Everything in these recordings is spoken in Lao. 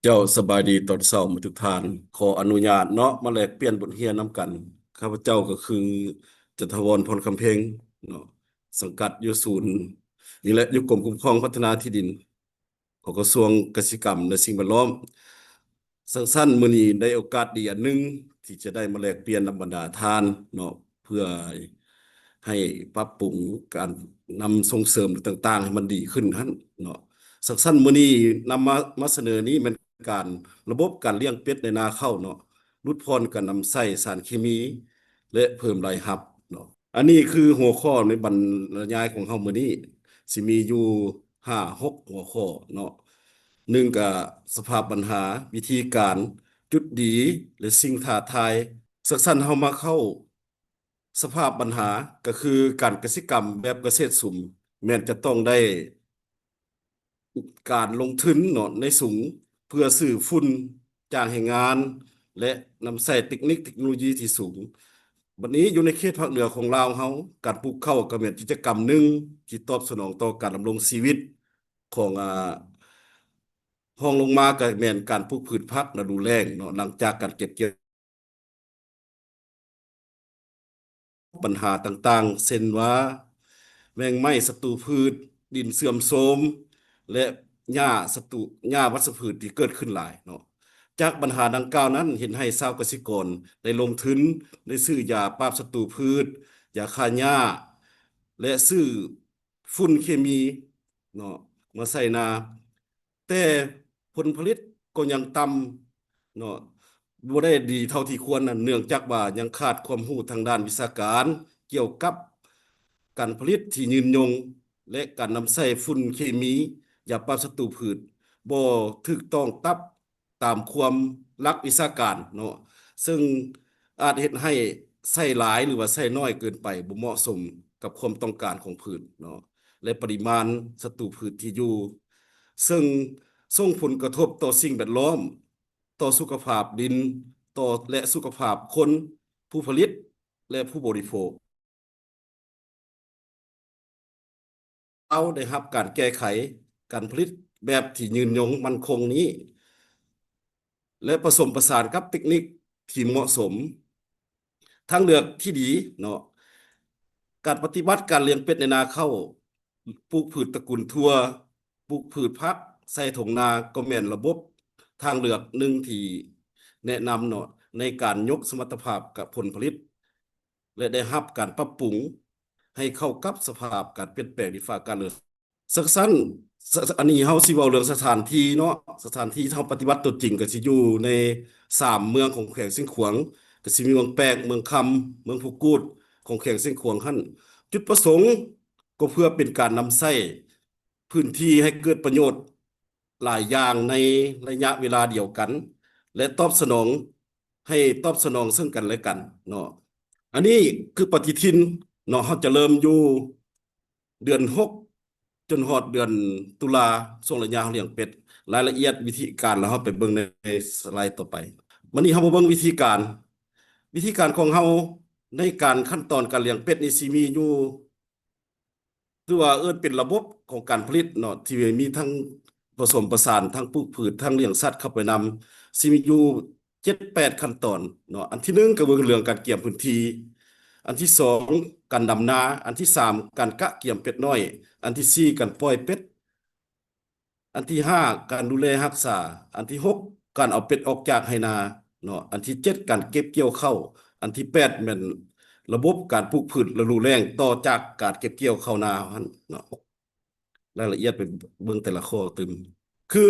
ເຈົ້າ ສະບາຍດີຕອນເຊົ້າໝົດທຸກທ່ານ. ຂໍອະນຸຍາດເນາະ ມາແລກປ່ຽນບົດຮຽນນຳກັນ. ຂ້າພະເຈົ້າກໍຄື ຈັນທະວອນ ພອນຄຳເພັງເນາະ, ສັງກັດຢູ່ສູນນີ້ແຫຼະ ຢູ່ກົມຄຸ້ມຄອງພັດທະນາທີ່ດິນ ຂອງກະຊວງກະສິກຳ ແລະ ສິ່ງແວດລ້ອມ. ຊັ້ນໆ ມື້ນີ້ໄດ້ໂອກາດດີອັນໜຶ່ງ ທີ່ຈະໄດ້ມາແລກປ່ຽນນຳບັນດາທ່ານເນາະ ເພື່ອໃຫ້ປັບປຸງການນຳສົ່ງເສີມຕ່າງໆ ໃຫ້ມັນດີຂຶ້ນຫັ້ນເນາະ. ຊັ້ນໆ ມື້ນີ້ນຳມາ ມາສະເໜີນີ້ແມ່ນການ ລະບົບການລ້ຽງເປັດໃນນາເຂົ້າເນາະ, ຫຼຸດຜ່ອນການນຳໃຊ້ສານເຄມີ ແລະ ເພີ່ມລາຍຮັບເນາະ. ອັນນີ້ຄືຫົວຂໍ້ໃນບັນລະຍາຍຂອງເຮົາມື້ນີ້ ຊິມີຢູ່ຫ້າຫົກຫົວຂໍ້ເນາະ. ໜຶ່ງກະສະພາບບັນຫາ, ວິທີການ, ຈຸດດີ ແລະ ສິ່ງທ້າທາຍ. ຊັ້ນໆ ເຮົາມາເຂົ້າສະພາບບັນຫາ ກະຄືການກະສິກຳແບບກະເສດສຸມ ແມ່ນຈະຕ້ອງໄດ້ ການລົງທຶນເນາະ ໃນສູງ ເພື່ອຊື້ຝຸ່ນ, ຈ້າງແຮງງານ ແລະ ນຳໃຊ້ເຕັກນິກເຕັກໂນໂລຢີທີ່ສູງ. ບັດນີ້ຢູ່ໃນເຂດພາກເໜືອຂອງລາວເຮົາ ການປູກເຂົ້າກໍແມ່ນກິດຈະກຳໜຶ່ງທີ່ຕອບສະໜອງຕໍ່ການດຳລົງຊີວິດຂອງ ອາ ຮອງລົງມາກໍແມ່ນການປູກພືດຜັກລະດູແລ້ງເນາະ ຫຼັງຈາກການເກັບກ່ຽວ ບັນຫາຕ່າງໆ ເຊັ່ນວ່າ ແມງໄມ້ສັດຕູພືດ, ດິນເສື່ອມໂຊມ ແລະ ຫຍ້າສັດຕູ ຫຍ້າວັດສະພືດທີ່ເກີດຂຶ້ນຫຼາຍເນາະ. ຈາກບັນຫາດັ່ງກ່າວນັ້ນ ເຮັດໃຫ້ຊາວກະສິກອນໄດ້ລົງທຶນ ໄດ້ຊື້ຢາປາບສັດຕູພືດ, ຢາຂ້າຫຍ້າ ແລະ ຊື້ຝຸ່ນເຄມີເນາະ ມາໃສ່ນາ. ແຕ່ຜົນຜະລິດກໍຍັງຕ່ຳເນາະ ບໍ່ໄດ້ດີເທົ່າທີ່ຄວນນັ້ນ ເນື່ອງຈາກວ່າຍັງຂາດຄວາມຮູ້ທາງດ້ານວິຊາການ ກ່ຽວກັບການຜະລິດທີ່ຍືນຍົງ ແລະ ການນຳໃຊ້ຝຸ່ນເຄມີ, ຢາປາບສັດຕູພືດ ບໍ່ຖືກຕ້ອງຕາມ ຕາມຄວາມຫຼັກວິຊາການເນາະ, ເຊິ່ງອາດເຮັດໃຫ້ໃຊ້ຫຼາຍ ຫຼືວ່າໃຊ້ໜ້ອຍເກີນໄປ ບໍ່ເໝາະສົມກັບຄວາມຕ້ອງການຂອງພືດເນາະ ແລະ ປະລິມານສັດຕູພືດທີ່ຢູ່ ເຊິ່ງສົ່ງຜົນກະທົບຕໍ່ສິ່ງແວດລ້ອມ, ຕໍ່ສຸຂະພາບດິນ, ຕໍ່ ແລະ ສຸຂະພາບຄົນຜູ້ຜະລິດ ແລະ ຜູ້ບໍລິໂພກ. ເອົາ ໄດ້ຮັບການແກ້ໄຂການຜະລິດແບບທີ່ຍືນຍົງໝັ້ນຄົງນີ້ ແລະ ປະສົມປະສານກັບເຕັກນິກທີ່ເໝາະສົມ. ທາງເລືອກທີ່ດີເນາະ ການປະຕິບັດການລ້ຽງເປັດໃນນາເຂົ້າ, ປູກພືດຕະກຸນຖົ່ວ, ປູກພືດຜັກໃສ່ຖົງນາ ກໍແມ່ນລະບົບທາງເລືອກໜຶ່ງທີ່ແນະນຳເນາະ ໃນການຍົກສະມັດຕະພາບກັບຜົນຜະລິດ ແລະ ໄດ້ຮັບການປັບປຸງໃຫ້ເຂົ້າກັບສະພາບການປ່ຽນແປງດິນຟ້າອາກາດເລີຍ. ຊັ້ນໆ ສະ ອັນນີ້ເຮົາຊິເວົ້າເລື່ອງສະຖານທີ່ເນາະ, ສະຖານທີ່ເຮົາປະຕິບັດຕົວຈິງກໍຊິຢູ່ໃນສາມເມືອງຂອງແຂວງຊຽງຂວາງ, ກໍຊິມີເມືອງແປກ, ເມືອງຄຳ, ເມືອງພູກູດ ຂອງແຂວງຊຽງຂວາງຫັ້ນ. ຈຸດປະສົງກໍເພື່ອເປັນການນຳໃຊ້ພື້ນທີ່ໃຫ້ເກີດປະໂຫຍດ ຫຼາຍຢ່າງໃນໄລຍະເວລາດຽວກັນ ແລະ ຕອບສະໜອງ ໃຫ້ຕອບສະໜອງເຊິ່ງກັນແລະກັນເນາະ. ອັນນີ້ຄືປະຕິທິນເນາະ, ເຮົາຈະເລີ່ມຢູ່ເດືອນຫົກ ຈົນຮອດເດືອນຕຸລາ ຊ່ວງໄລຍະເຮົາລ້ຽງເປັດ. ລາຍລະອຽດວິທີການ ແລ້ວເຮົາໄປເບິ່ງໃນສະໄລຕໍ່ໄປ. ບັດນີ້ເຮົາມາເບິ່ງວິທີການ, ວິທີການຂອງເຮົາໃນການຂັ້ນຕອນການລ້ຽງເປັດນີ້ຊິມີຢູ່ ຖືວ່າເອີ້ນເປັນລະບົບຂອງການຜະລິດເນາະ ທີ່ມີທັງປະສົມປະສານ ທັງປູກພືດ ທັງລ້ຽງສັດເຂົ້າໄປນຳ ຊິມີຢູ່ເຈັດແປດຂັ້ນຕອນເນາະ. ອັນທີໜຶ່ງກໍເບິ່ງເລື່ອງການກຽມພື້ນທີ່, ອັນທີສອງການດຳນາ, ອັນທີສາມການກະກຽມເປັດນ້ອຍ, ອັນທີສີ່ການປ່ອຍເປັດ, ອັນທີຫ້າການດູແລຮັກສາ, ອັນທີຫົກການເອົາເປັດອອກຈາກໄຮ່ນາເນາະ, ອັນທີເຈັດການເກັບກ່ຽວເຂົ້າ, ອັນທີແປດແມ່ນລະບົບການປູກພືດລະດູແລ້ງຕໍ່ຈາກການເກັບກ່ຽວເຂົ້ານາຫັ້ນເນາະ. ລາຍລະອຽດໄປເບິ່ງແຕ່ລະຂໍ້ຕື່ມ. ຄື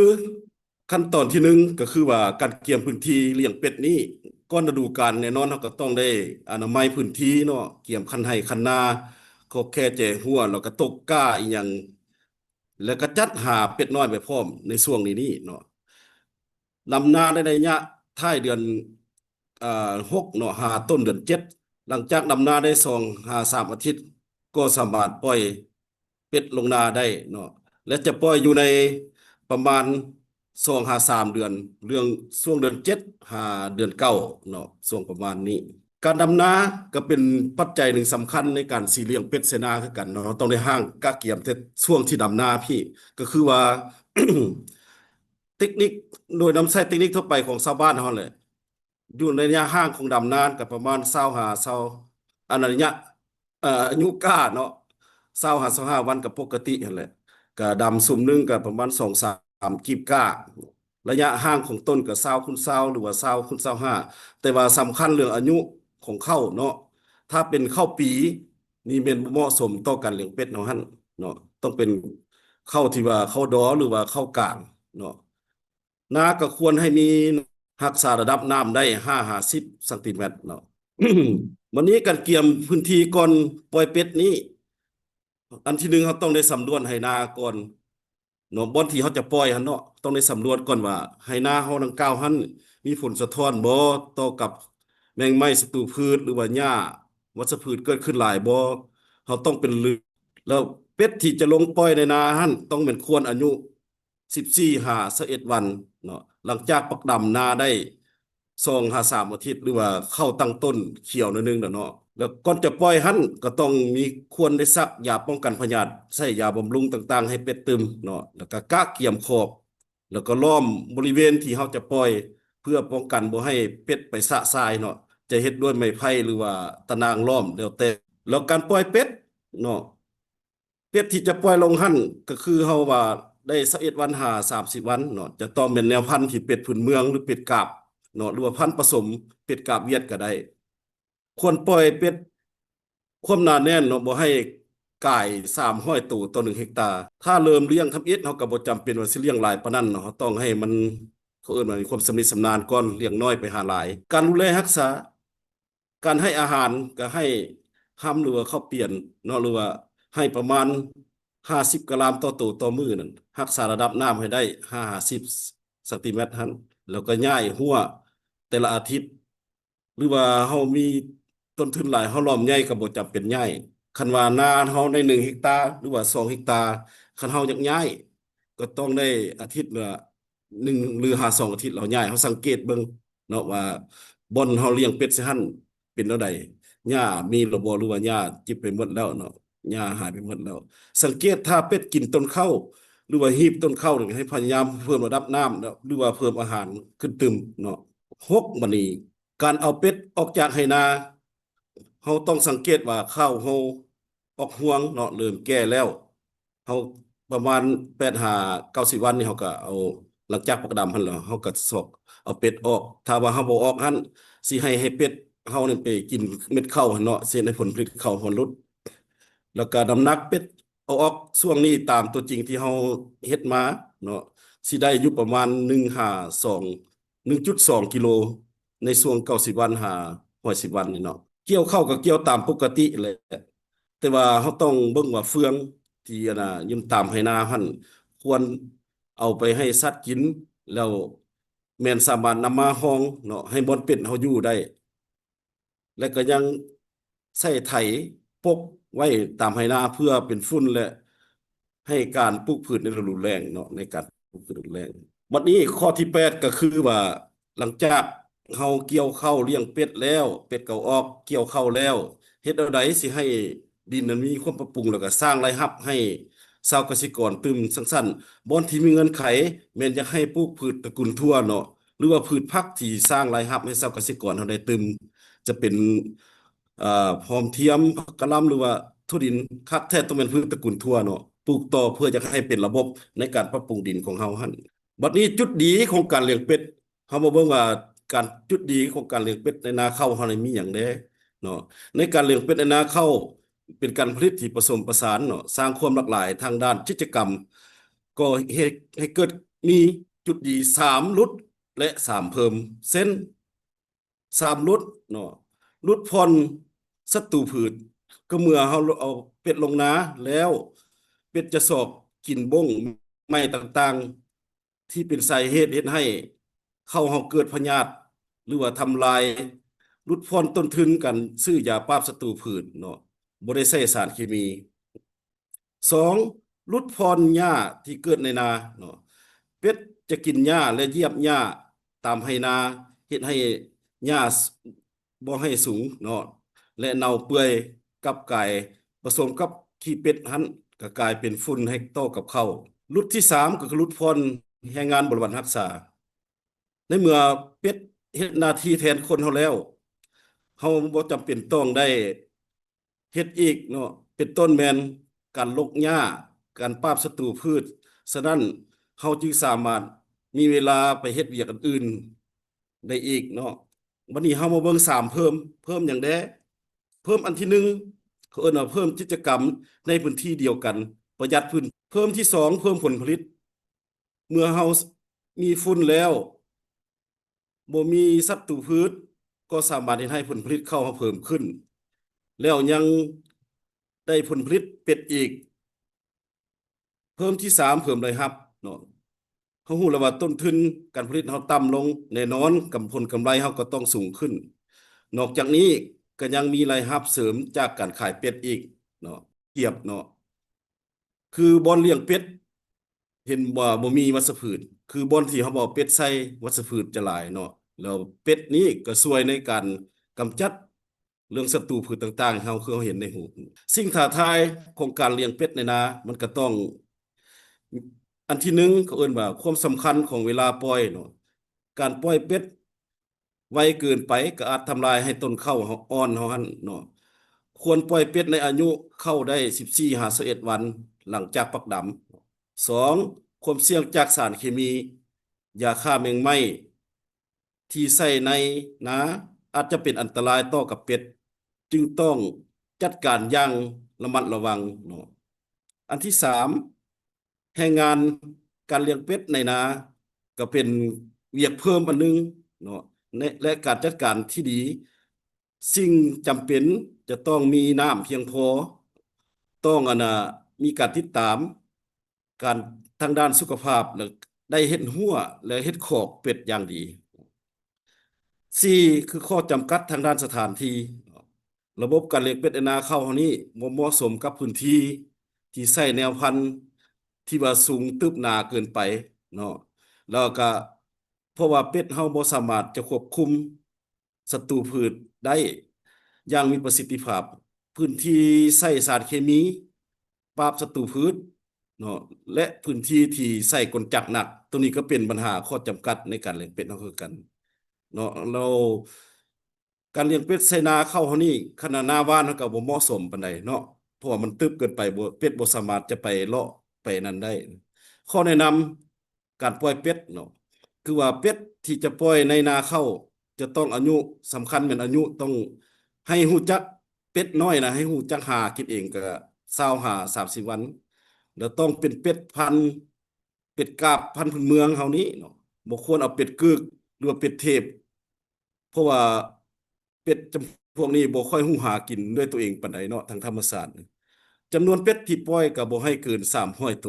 ຂັ້ນຕອນທີໜຶ່ງກໍຄືວ່າການກຽມພື້ນທີ່ລ້ຽງເປັດນີ້ ກ່ອນລະດູການແນ່ນອນເຮົາກໍຕ້ອງໄດ້ອະນາໄມພື້ນທີ່ເນາະ, ກຽມຄັນໄຮ່ຄັນນາ, ຄອກແຄແຈຫົວ, ແລ້ວກໍຕົກກ້າອີ່ຫຍັງ ແລ້ວກໍຈັດຫາເປັດນ້ອຍໄປພ້ອມໃນຊ່ວງນີ້ນີ້ເນາະ. ດຳນາໃນໄລຍະທ້າຍເດືອນ ເອີ ຫົກເນາະ ຫາຕົ້ນເດືອນເຈັດ. ຫຼັງຈາກດຳນາໄດ້ສອງຫາສາມອາທິດ ກໍສາມາດປ່ອຍເປັດລົງນາໄດ້ເນາະ ແລະ ຈະປ່ອຍຢູ່ໃນປະມານສອງຫາສາມເດືອນ, ເລື່ອງຊ່ວງເດືອນເຈັດຫາເດືອນເກົ້າເນາະ, ຊ່ວງປະມານນີ້. ການດຳນາກໍເປັນປັດໄຈໜຶ່ງສຳຄັນໃນການຊິລ້ຽງເປັດໃສ່ນາຄືກັນເນາະ, ເຮົາຕ້ອງໄດ້ຮ່າງກະກຽມແຕ່ຊ່ວງທີ່ດຳນາພີ້ ກໍຄືວ່າ ເຕັກນິກ ໂດຍນຳໃຊ້ເຕັກນິກທົ່ວໄປຂອງຊາວບ້ານເຮົາແຫຼະ. ຢູ່ໃນໄລຍະຫ່າງຂອງດຳນານກໍປະມານຊາວຫາຊາວ ອັນນັ້ນ ໄລຍະ ເອີ ອາຍຸກ້າເນາະ ຊາວຫາຊາວຫ້າວັນກໍປົກກະຕິຫັ້ນແຫຼະ. ກໍດຳຊຸມໜຶ່ງກໍປະມານສອງສາມກີບກ້າ. ໄລຍະຫ່າງຂອງຕົ້ນກໍຊາວຄູນຊາວ ຫຼືວ່າຊາວຄູນຊາວຫ້າ. ແຕ່ວ່າສຳຄັນເລື່ອງອາຍຸຂອງເຂົ້າເນາະ ຖ້າເປັນເຂົ້າປີນີ້ແມ່ນບໍ່ເໝາະສົມຕໍ່ການລ້ຽງເປັດເຮົາຫັ້ນເນາະ ຕ້ອງເປັນເຂົ້າທີ່ວ່າເຂົ້າດໍ ຫຼືວ່າເຂົ້າກາງເນາະ. ນາກໍຄວນໃຫ້ມີ ຮັກສາລະດັບນ້ຳໄດ້ຫ້າຫາສິບຊັງຕີແມັດເນາະ. ບັດນີ້ການກຽມພື້ນທີ່ກ່ອນປ່ອຍເປັດນີ້ ອັນທີໜຶ່ງ ເຮົາຕ້ອງໄດ້ສຳຫຼວດໄຮ່ນາກ່ອນເນາະ ບ່ອນທີ່ເຮົາຈະປ່ອຍຫັ້ນເນາະ ຕ້ອງໄດ້ສຳຫຼວດກ່ອນວ່າໄຮ່ນາເຮົາດັ່ງກ່າວຫັ້ນມີຜົນສະທ້ອນບໍ່ຕໍ່ກັບແມງໄມ້ສັດຕູພືດ ຫຼືວ່າຫຍ້າວັດຊະພືດເກີດຂຶ້ນຫຼາຍບໍ່. ເຮົາຕ້ອງເປັນ ແລ້ວເປັດທີ່ຈະລົງປ່ອຍໃນນາຫັ້ນຕ້ອງແມ່ນຄວນອາຍຸ ສິບສີ່ຫາຊາວເອັດວັນເນາະ ຫຼັງຈາກປັກດຳນາໄດ້ສອງຫາສາມອາທິດ ຫຼືວ່າເຂົ້າຕັ້ງຕົ້ນຂຽວໜ້ອຍໜຶ່ງແລ້ວເນາະ. ແລ້ວກ່ອນຈະປ່ອຍຫັ້ນກໍຕ້ອງມີ ຄວນໄດ້ສັກຢາປ້ອງກັນພະຍາດ ໃສ່ຢາບຳລຸງຕ່າງໆໃຫ້ເປັດຕື່ມເນາະ. ແລ້ວກໍກະກຽມຄອກ ແລ້ວກໍລ້ອມບໍລິເວນທີ່ເຮົາຈະປ່ອຍ ເພື່ອປ້ອງກັນບໍ່ໃຫ້ເປັດໄປຊະຊາຍເນາະ ຈະເຮັດດ້ວຍໄມ້ໄຜ່ ຫຼືວ່າຕະໜ່າງລ້ອມ ແລ້ວແຕ່. ແລ້ວການປ່ອຍເປັດເນາະ ເປັດທີ່ຈະປ່ອຍລົງຫັ້ນ ກໍຄືເຮົາວ່າໄດ້ຊາວເອັດວັນຫາສາມສິບວັນເນາະ ຈະຕ້ອງແມ່ນແນວພັນທີ່ເປັດພື້ນເມືອງ ຫຼືເປັດກາບເນາະ ຫຼືວ່າພັນປະສົມເປັດກາບຫວຽດກໍໄດ້. ຄວນປ່ອຍເປັດຄວາມໜາແໜ້ນເນາະ ບໍ່ໃຫ້ກາຍສາມຮ້ອຍໂຕຕໍ່ໜຶ່ງເຮັກຕາ. ຖ້າເລີ່ມລ້ຽງທຳອິດ ເຮົາກໍບໍ່ຈຳເປັນວ່າຊິລ້ຽງຫຼາຍປານນັ້ນເນາະ ເຮົາຕ້ອງໃຫ້ມັນ ເຂົາເອີ້ນວ່າມີຄວາມຊຳນິຊຳນານກ່ອນ ລ້ຽງນ້ອຍໄປຫາຫຼາຍ. ການດູແລຮັກສາ ການໃຫ້ອາຫານກໍໃຫ້ຮຳ ຫຼືວ່າເຂົ້າປຽນເນາະ ຫຼືວ່າໃຫ້ປະມານຫ້າສິບກຣາມຕໍ່ໂຕຕໍ່ມື້ນັ້ນ ຮັກສາລະດັບນ້ຳໃຫ້ໄດ້ຫ້າຫາສິບຊັງຕີແມັດຫັ້ນ ແລ້ວກໍຍ້າຍຮົ້ວແຕ່ລະອາທິດ ຫຼືວ່າເຮົາມີຕົ້ນທຶນຫຼາຍ ເຮົາລ້ອມໃຫຍ່ກໍບໍ່ຈຳເປັນຍ້າຍ. ຄັນວ່ານາເຮົາໄດ້ໜຶ່ງເຮັກຕາ ຫຼືວ່າສອງເຮັກຕາ ຄັນເຮົາຢາກຍ້າຍ ກໍຕ້ອງໄດ້ອາທິດລະ ໜຶ່ງ ຫຼືຫາສອງອາທິດເຮົາຍ້າຍ ເຮົາສັງເກດເບິ່ງເນາະວ່າບ່ອນເຮົາລ້ຽງເປັດຊີ້ຫັ້ນເປັນແນວໃດ ຫຍ້າມີແລ້ວບໍ່ ຫຼືວ່າຫຍ້າຈິບໄປໝົດແລ້ວເນາະ ຫຍ້າຫາຍໄປໝົດແລ້ວ. ສັງເກດຖ້າເປັດກິນຕົ້ນເຂົ້າ ຫຼືວ່າຮີບຕົ້ນເຂົ້ານີ້ ໃຫ້ພະຍາຍາມເພີ່ມລະດັບນ້ຳ ຫຼືວ່າເພີ່ມອາຫານຂຶ້ນຕື່ມເນາະ. ຫົກ ບັດນີ້ ການເອົາເປັດອອກຈາກໄຮ່ນາ ເຮົາຕ້ອງສັງເກດວ່າເຂົ້າເຮົາອອກຮວງເນາະ ເລີ່ມແກ່ແລ້ວ ເຮົາປະມານແປດຫາເກົ້າສິບວັນນີ້ ເຮົາກໍເອົາ ຫຼັງຈາກປັກດຳຫັ້ນແລ້ວ ເຮົາກໍຊອກເອົາເປັດອອກ. ຖ້າວ່າເຮົາບໍ່ອອກຫັ້ນ ຊິໃຫ້ ໃຫ້ເປັດເຮົານີ້ໄປກິນເມັດເຂົ້າຫັ້ນເນາະ ຊິເຮັດໃຫ້ຜົນຜະລິດເຂົ້າເຮົາຫຼຸດ. ແລ້ວກໍນ້ຳໜັກເປັດເອົາອອກຊ່ວງນີ້ ຕາມຕົວຈິງທີ່ເຮົາເຮັດມາເນາະ ຊິໄດ້ຢູ່ປະມານໜຶ່ງຫາສອງ ໜຶ່ງຈຸດສອງກິໂລ ໃນຊ່ວງເກົ້າສິບວັນຫາຮ້ອຍສິບວັນນີ້ເນາະ. ກ່ຽວເຂົ້າກໍກ່ຽວຕາມປົກກະຕິແຫຼະ ແຕ່ວ່າເຮົາຕ້ອງເບິ່ງວ່າເຟືອງທີ່ ອັນນ່າ ຢູ່ຕາມໄຮ່ນາຫັ້ນ ຄວນເອົາໄປໃຫ້ສັດກິນ ແລ້ວແມ່ນສາມາດນຳມາຮອງເນາະ ໃຫ້ບ່ອນເປັດເຮົາຢູ່ໄດ້ ແລະກໍຍັງໃຊ້ໄຖປົກໄວ້ຕາມໄຮ່ນາ ເພື່ອເປັນຝຸ່ນ ແລະ ໃຫ້ການປູກພືດໃນລະດູແລ້ງເນາະ ໃນການປູກພືດລະດູແລ້ງ. ບັດນີ້ຂໍ້ທີແປດ ກໍຄືວ່າ ຫຼັງຈາກເຮົາກ່ຽວເຂົ້າລ້ຽງເປັດແລ້ວ ເປັດກໍອອກ ກ່ຽວເຂົ້າແລ້ວ ເຮັດແນວໃດຊິໃຫ້ດິນນັ້ນມີຄວາມປັບປຸງ ແລ້ວກໍສ້າງລາຍຮັບໃຫ້ຊາວກະສິກອນຕື່ມ? ຊັ້ນໆ ບ່ອນທີ່ມີເງື່ອນໄຂ ແມ່ນຢາກໃຫ້ປູກພືດຕະກຸນຖົ່ວເນາະ ຫຼືວ່າພືດຜັກທີ່ສ້າງລາຍຮັບໃຫ້ຊາວກະສິກອນເຮົາໄດ້ຕື່ມ ຈະເປັນ ເອີ ຫອມທຽມ ຜັກກະຫຼ່ຳ ຫຼືວ່າຖົ່ວດິນ ຄັກແທ້ຕ້ອງແມ່ນພືດຕະກຸນຖົ່ວເນາະ ປູກຕໍ່ເພື່ອຢາກໃຫ້ເປັນລະບົບໃນການປັບປຸງດິນຂອງເຮົາຫັ້ນ. ບັດນີ້ຈຸດດີຂອງການລ້ຽງເປັດ ເຮົາມາເບິ່ງວ່າການ ຈຸດດີຂອງການລ້ຽງເປັດໃນນາເຂົ້າເຮົານີ້ມີຫຍັງແດ່ເນາະ. ໃນການລ້ຽງເປັດໃນນາເຂົ້າ ເປັນການຜະລິດທີ່ປະສົມປະສານເນາະ ສ້າງຄວາມຫຼາກຫຼາຍທາງດ້ານກິດຈະກຳ ກໍເຮັດໃຫ້ເກີດມີຈຸດດີສາມຫຼຸດ ແລະ ສາມເພີ່ມ ເຊັ່ນ ສາມຫຼຸດເນາະ ຫຼຸດຜ່ອນສັດຕູພືດ ກໍເມື່ອເຮົາເອົາເປັດລົງນາແລ້ວ ເປັດຈະຊອກກິນບົ້ງໄມ້ຕ່າງໆ ທີ່ເປັນສາເຫດເຮັດໃຫ້ເຂົ້າເຮົາເກີດພະຍາດ ຫຼືວ່າທຳລາຍ. ຫຼຸດຜ່ອນຕົ້ນທຶນການຊື້ຢາປາບສັດຕູພືດເນາະ ບໍ່ໄດ້ໃຊ້ສານເຄມີ. ສອງ ຫຼຸດຜ່ອນຫຍ້າທີ່ເກີດໃນນາເນາະ ເປັດຈະກິນຫຍ້າ ແລະ ຢຽບຫຍ້າຕາມໄຮ່ນາ ເຮັດໃຫ້ຫຍ້າບໍ່ໃຫ້ສູງເນາະ ແລະ ເນົ່າເປື່ອຍກັບກາຍປະສົມກັບຂີ້ເປັດຫັ້ນ ກໍກາຍເປັນຝຸ່ນໃຫ້ຕໍ່ກັບເຂົ້າ. ຫຼຸດທີສາມ ກໍຄືຫຼຸດຜ່ອນ ແຮງງານບໍລິວານຮັກສາ. ໃນເມື່ອເປັດເຮັດໜ້າທີ່ແທນຄົນເຮົາແລ້ວ ເຮົາບໍ່ຈຳເປັນຕ້ອງໄດ້ເຮັດອີກເນາະ ເປັນຕົ້ນແມ່ນການລົກຫຍ້າ, ການປາບສັດຕູພືດ. ສະນັ້ນ ເຮົາຈຶ່ງສາມາດມີເວລາໄປເຮັດວຽກອັນອື່ນໄດ້ອີກເນາະ. ບັດນີ້ເຮົາມາເບິ່ງສາມເພີ່ມ, ເພີ່ມຫຍັງແດ່? ເພີ່ມອັນທີໜຶ່ງ ເຂົາເອີ້ນວ່າເພີ່ມກິດຈະກຳໃນພື້ນທີ່ດຽວກັນ, ປະຢັດພື້ນ, ເພີ່ມທີສອງ ເພີ່ມຜົນຜະລິດ. ເມື່ອເຮົາມີຝຸ່ນແລ້ວ ບໍ່ມີສັດຕູພືດ ກໍສາມາດເຮັດໃຫ້ຜົນຜະລິດເຂົ້າເຮົາເພີ່ມຂຶ້ນ ແລ້ວຍັງໄດ້ຜົນຜະລິດເປັດອີກ. ເພີ່ມທີສາມ ເພີ່ມລາຍຮັບເນາະ. ເຮົາຮູ້ແລ້ວວ່າຕົ້ນທຶນການຜະລິດເຮົາຕ່ຳລົງ, ແນ່ນອນ ກຳ ຜົນກຳໄລເຮົາກໍຕ້ອງສູງຂຶ້ນ. ນອກຈາກນີ້ກໍຍັງມີລາຍຮັບເສີມຈາກການຂາຍເປັດອີກເນາະ, ທຽບເນາະ. ຄືບ່ອນລ້ຽງເປັດ ເຫັນວ່າບໍ່ມີວັດຊະພືດ, ຄືບ່ອນທີ່ເຮົາເອົາເປັດໃສ່ ວັດຊະພືດຈະຫຼາຍເນາະ, ແລ້ວເປັດນີ້ກໍຊ່ວຍໃນການກຳຈັດເລື່ອງສັດຕູພືດຕ່າງໆ ເຮົາ ຄືເຮົາເຫັນໃນຮູບ. ສິ່ງທ້າທາຍຂອງການລ້ຽງເປັດໃນນາ ມັນກໍຕ້ອງ ອັນທີໜຶ່ງ ເຂົາເອີ້ນວ່າຄວາມສຳຄັນຂອງເວລາປ່ອຍເນາະ. ການປ່ອຍເປັດໄວເກີນໄປກໍອາດທຳລາຍໃຫ້ຕົ້ນເຂົ້າເຮົາ ອ່ອນເຮົາຫັ້ນເນາະ. ຄວນປ່ອຍເປັດໃນອາຍຸເຂົ້າໄດ້ສິບສີ່ຫາຊາວເອັດວັນ ຫຼັງຈາກປັກດຳ. ສອງ ຄວາມສ່ຽງຈາກສານເຄມີ, ຢາຂ້າແມງໄມ້ ທີ່ໃສ່ໃນນາອາດຈະເປັນອັນຕະລາຍຕໍ່ກັບເປັດ, ຈຶ່ງຕ້ອງຈັດການຢ່າງລະມັດລະວັງເນາະ. ອັນທີສາມ ແຮງງານການລ້ຽງເປັດໃນນາກໍເປັນວຽກເພີ່ມອັນໜຶ່ງເນາະ ແລະ ແລະ ການຈັດການທີ່ດີ. ສິ່ງຈຳເປັນຈະຕ້ອງມີນ້ຳພຽງພໍ, ຕ້ອງ ອັນນ່າ ມີການຕິດຕາມ ການທາງດ້ານສຸຂະພາບ ແລະ ໄດ້ເຮັດຮົ້ວ ແລະ ເຮັດຄອກເປັດຢ່າງດີ. ສີ່ ຄືຂໍ້ຈຳກັດທາງດ້ານສະຖານທີ່. ລະບົບການລ້ຽງເປັດໃນນາເຂົ້າເຮົານີ້ບໍ່ເໝາະສົມກັບພື້ນທີ່ທີ່ໃຊ້ແນວພັນທີ່ວ່າສູງຕຶບໜາເກີນໄປເນາະ, ແລ້ວກະເພາະວ່າເປັດເຮົາບໍ່ສາມາດຈະຄວບຄຸມ ສັດຕູພືດໄດ້ຢ່າງມີປະສິດທິພາບ, ພື້ນທີ່ໃຊ້ສານເຄມີປາບສັດຕູພືດເນາະ ແລະ ພື້ນທີ່ທີ່ໃຊ້ກົນຈັກໜັກ, ໂຕນີ້ກໍເປັນບັນຫາຂໍ້ຈຳກັດໃນການລ້ຽງເປັດເຮົາຄືກັນເນາະ. ແລ້ວການລ້ຽງເປັດໃສ່ນາເຂົ້າເຮົານີ້ ຄັນນາຫວ່ານເຮົາກໍບໍ່ເໝາະສົມປານໃດເນາະ, ເພາະວ່າມັນຕຶບເກີນໄປ, ບໍ່ ເປັດບໍ່ສາມາດຈະໄປເລາະໄປນັ້ນໄດ້. ຂໍ້ແນະນຳ ການປ່ອຍເປັດເນາະ ຄືວ່າເປັດທີ່ຈະປ່ອຍໃນນາເຂົ້າ ຈະຕ້ອງອາຍຸ ສຳຄັນແມ່ນອາຍຸ, ຕ້ອງໃຫ້ຮູ້ຈັກ ເປັດນ້ອຍນະ ໃຫ້ຮູ້ຈັກຫາກິນເອງກະຊາວຫາສາມສິບວັນ, ແລ້ວຕ້ອງເປັນເປັດພັນ ເປັດກາບພັນພື້ນເມືອງເຮົານີ້ເນາະ, ບໍ່ຄວນເອົາເປັດກຶກ ຫຼືວ່າເປັດເທບ ເພາະວ່າເປັດຈຳພວກນີ້ບໍ່ຄ່ອຍຮູ້ຫາກິນດ້ວຍຕົວເອງປານໃດເນາະ ທາງທຳມະຊາດ. ຈຳນວນເປັດທີ່ປ່ອຍກໍບໍ່ໃຫ້ເກີນສາມຮ້ອຍໂຕ.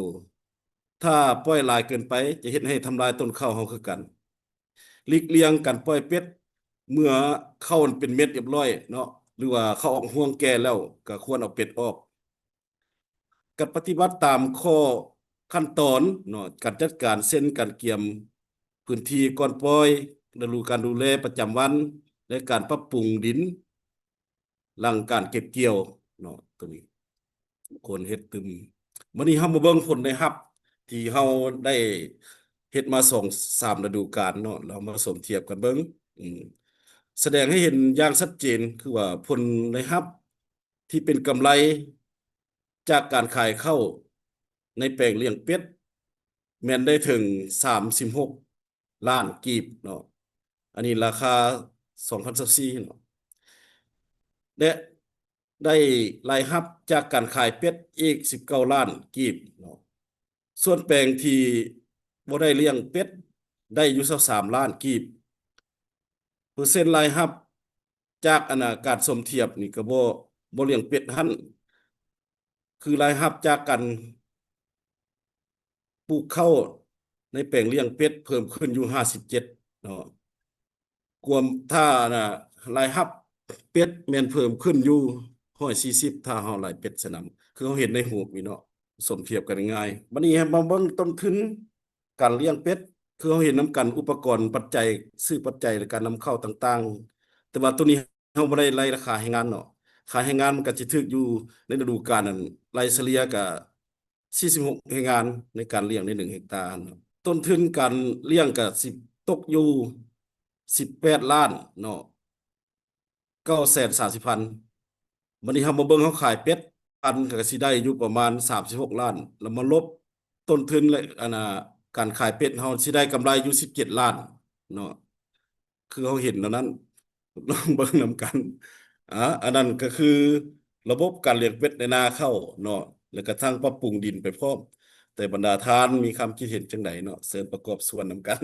ຖ້າປ່ອຍຫຼາຍເກີນໄປ ຈະເຮັດໃຫ້ທຳລາຍຕົ້ນເຂົ້າເຮົາຄືກັນ. ຫຼີກລ່ຽງການປ່ອຍເປັດເມື່ອເຂົ້າເປັນເມັດຮຽບຮ້ອຍເນາະ ຫຼືວ່າເຂົ້າອອກຮວງແກ່ແລ້ວ ກໍຄວນເອົາເປັດອອກ. ການປະຕິບັດຕາມຂໍ້ຂັ້ນຕອນເນາະ ການຈັດການ ເຊັ່ນ ການກຽມພື້ນທີ່ກ່ອນປ່ອຍ, ລະດູການດູແລປະຈຳວັນ ແລະ ການປັບປຸງດິນຫຼັງການເກັບກ່ຽວເນາະ, ໂຕນີ້ຄວນເຮັດຕື່ມ. ມື້ນີ້ເຮົາມາເບິ່ງຜົນໄດ້ຮັບທີ່ເຮົາໄດ້ເຮັດມາສອງສາມລະດູການເນາະ, ແລ້ວເຮົາມາສົມທຽບກັນເບິ່ງ ອືມ ສະແດງໃຫ້ເຫັນຢ່າງຊັດເຈນ ຄືວ່າຜົນໄດ້ຮັບ ທີ່ເປັນກຳໄລຈາກການຂາຍເຂົ້າໃນແປງລ້ຽງເປັດ ແມ່ນໄດ້ເຖິງສາມສິບຫົກລ້ານກີບເນາະ, ອັນນີ້ລາຄາສອງພັນຊາວສີ່ເນາະ ແລະ ໄດ້ລາຍຮັບຈາກການຂາຍເປັດອີກສິບເກົ້າລ້ານກີບເນາະ. ສ່ວນແປງທີ່ບໍ່ໄດ້ລ້ຽງເປັດໄດ້ຢູ່ຊາວສາມລ້ານກີບ. ເປີເຊັນລາຍຮັບຈາກ ອັນນ່າ ການສົມທຽບນີ້ກໍບໍ່ ບໍ່ລ້ຽງເປັດຫັ້ນ ຄືລາຍຮັບຈາກການປູກເຂົ້າໃນແປງລ້ຽງເປັດເພີ່ມຂຶ້ນຢູ່ຫ້າສິບເຈັດເນາະ. ກວມ ຖ້າ ອັນນ່າ ລາຍຮັບເປັດແມ່ນເພີ່ມຂຶ້ນຢູ່ຮ້ອຍສີ່ສິບ ຖ້າເຮົາລາຍເປັດໃສ່ນຳ ຄືເຮົາເຫັນໃນຮູບນີ້ເນາະ, ສົມທຽບກັນງ່າຍ. ບັດນີ້ໃຫ້ມາເບິ່ງຕົ້ນທຶນການລ້ຽງເປັດ ຄືເຮົາເຫັນນຳກັນ ອຸປະກອນ ປັດໄຈ ຊື້ປັດໄຈ ແລະ ການນຳເຂົ້າຕ່າງໆ, ແຕ່ວ່າໂຕນີ້ເຮົາບໍ່ໄດ້ໄລ່ລາຄາແຮງງານເນາະ, ຄ່າແຮງງານມັນກໍຊິຖືກຢູ່ໃນລະດູການນັ້ນ ໄລ່ສະເລ່ຍກໍ ສີ່ສິບຫົກແຮງງານໃນການລ້ຽງໃນໜຶ່ງເຮັກຕາເນາະ. ຕົ້ນທຶນການລ້ຽງກໍຊິຕົກຢູ່ສິບແປດລ້ານເນາະ ເກົ້າແສນສາມສິບພັນ. ບັດນີ້ເຮົາມາເບິ່ງ ເຮົາຂາຍເປັດພັນກໍຊິໄດ້ຢູ່ປະມານສາມສິບຫົກລ້ານ ແລ້ວມາລົບຕົ້ນທຶນ ແລະ ອັນນ່າ ການຂາຍເປັດ ເຮົາຊິໄດ້ກຳໄລຢູ່ສິບເຈັດລ້ານເນາະ. ຄືເຮົາເຫັນແນວນັ້ນ ລອງເບິ່ງນຳກັນ. ອາ ອັນນັ້ນກໍຄືລະບົບການລ້ຽງເປັດໃນນາເຂົ້າເນາະ ແລ້ວກະທັງປັບປຸງດິນໄປພ້ອມ. ແຕ່ບັນດາທ່ານມີຄຳຄິດເຫັນຈັ່ງໃດເນາະ? ເຊີນປະກອບສ່ວນນຳກັນ.